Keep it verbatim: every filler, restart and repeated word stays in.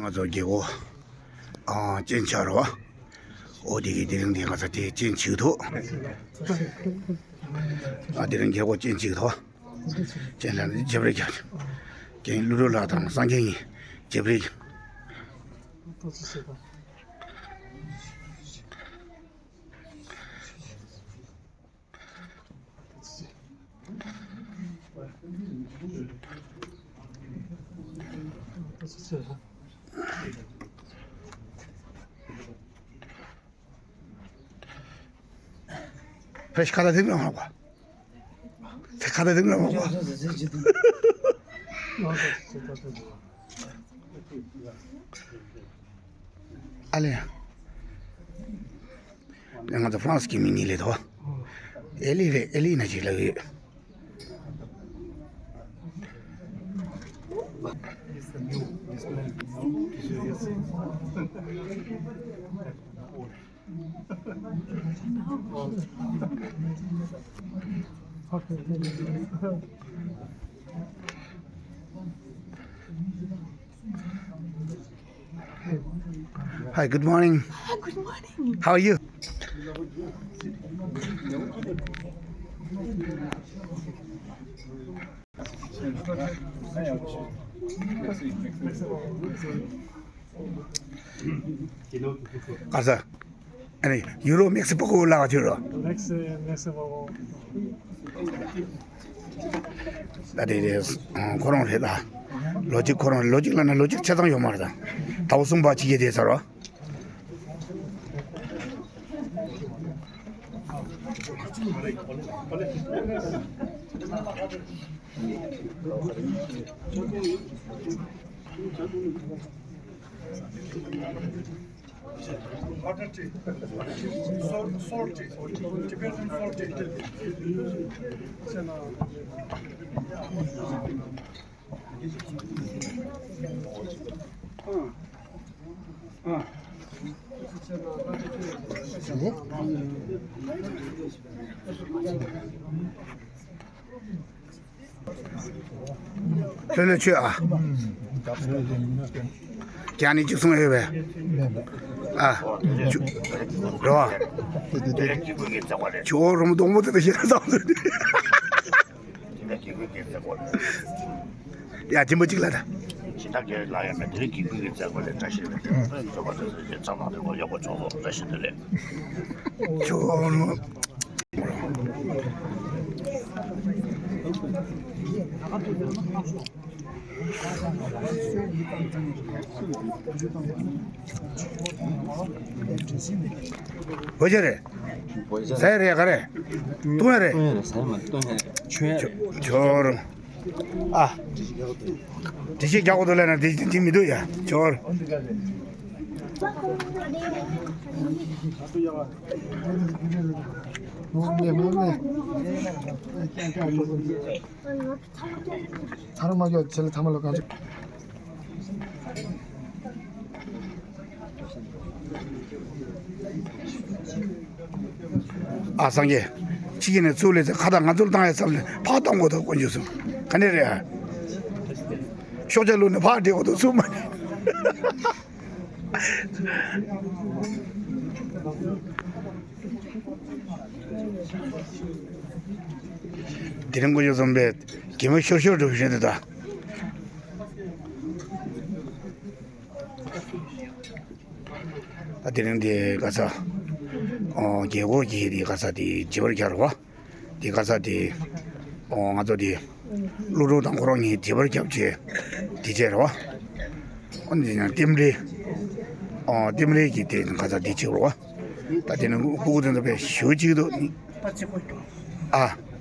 ང་ཚོ་རྒྱལ་སྒོ་ཨ་ཅན་ཆགས་རོ། ཨོ་དེ་གི་དེ་རིང་དེ་ང་ཚོ་དེ་ཅན་ཆིག་ཐོག་ཨ་དེ་རིང་རྒྱལ་སྒོ་ཅན་ཆིག་ཐོག་ཅན་ལ་ནི་རྒྱབ་རེ་རྒྱབ། རྒན་ཀླུ་སྒྲུབ་ལགས་དང་སངས་རྒྱས་གཉིས་རྒྱབ་རེ། ཕེ་ཤ་ཁ་ད་དེ་མི་མང་བ། དེ་ཁ་ད་དེ་མི་མང་བ། ཨ་ལེ། ང་ཚོ་ཧྥ་རན་སི་གི་མི་གཉིས་སླེབས་འདུག་ཨེ་ལི་རེད། ཨེ་ལི་ན་ཅིག་ལབ་ཡོད། Hi, good morning. Hi, good morning. How are you? ག་ས། ཨ་ནི་ཡུ་རོ་མེག་སི་པོ་ཀོ་ལ་ག་ཅི་རོ། མེག་སི་མེག་སི་པོ་ཀོ། ད་དེ་རེད། ཁོ་རང་རེད་ད། ལོ་གཅིག་ཁོ་རང་ལོ་གཅིག་ལ་ན་ལོ་གཅིག་ཆ་ཚང་ཡོད་མ་རེད་ད། ཟླ་བ་གསུམ་པ་ཅིག་ཡེ་དེ་ཚར་རོ། Butter tea. Salt, salt tea. Tibetan salt tea. ལྷོད་ལྷོད་མཆོད་ཨ། རྒྱ་ནི་གཅིག་གསུང་ཡོད་པས། ཨ། རོ། ཇོ་རུམ་སྡོང་པོ་དེ་དང་ཤེས་ར་ཙམ་ཟེར། ཡ་ཇིམ་པོ་གཅིག་ལ་ད། ཇི་ལྟར་གྱི་ལ་ཡང་མེད་དེ་རིང་གི་ཀུན་གྱི་རྩ་བ་ལས་བཀྲ་ཤིས་རེད། ཚོགས་པ་དེ་ཚོ་ཚང་མ་རེ་བ་ཡག་པོ་ཆོག་ལོ། བཀྲ་ཤིས་བདེ་ལེགས། ཇོ་རུམ། བོད་ཇ་རེད། ཟས་རེད་ག་རེད། བཏུང་ཡ་རེད། བཏུང་ཡ་རེད། ཟས་མ་བཏུང་ཡ་རེད། ཆོས་ཆོར། ཨ། འདི་ཞིག་རྒྱག་དགོས་འདུག་ལབ་ན་འདི་འདི་མི་འདུག་ཡ། ཆོར། ཚར་མ་ཡོད་ཚེ་ལ་ཐ་མ་ལོ་གང་ཅི། ཨ་སངས་རྒྱས། ཕྱི་རྒྱལ་ནས་ཚུར་སླེབས་ཚེ་ཁ་བཏགས་ང་ཚོར་བཏང་ཡ་བསམ་ནས་ཕར་གཏོང་དགོས་ཐོག་དཀོན་མཆོག་གསུམ། ག་ནས་རེད་ཨ། ཤོག་བྱ་བླུགས་ནས་ཕར་བསྒྲིགས་དགོས་ཐོག་ཚུར་མ་ནས། དེ་རིང་དཀོན་མཆོག་གསུམ་པས་གད་མོ་ཤོར་ཤོར་འགྲོ་བཞིན་དུ་ད། ད་དེ་རིང་དེ་ག་ས། ཨོ་རྒྱལ་སྒོ་གི་དེ་ག་ས་དེ་བརྗེ་བར་རྒྱག་རོགས། དེ་ག་ས་དེ། ཨོ་ང་ཚོ་དེ། ཀླུ་སྒྲུབ་དང་ཁོ་རང་གཉིས་བརྗེ་བར་རྒྱབ་བྱས། དེ་བྱས་རོགས། ཨོ་འདི་ཡང་ལྟེམ་རེ། ཨོ་ལྟེམ་རེ་གི་དེ་ག་ས་དེ་བྱེད་རོགས། ད་དེ་ནི་ཀུ་ཀུ་དེ་ཚོ་དཔེ་ཞུ་གཅིག་འདུག་ཨ།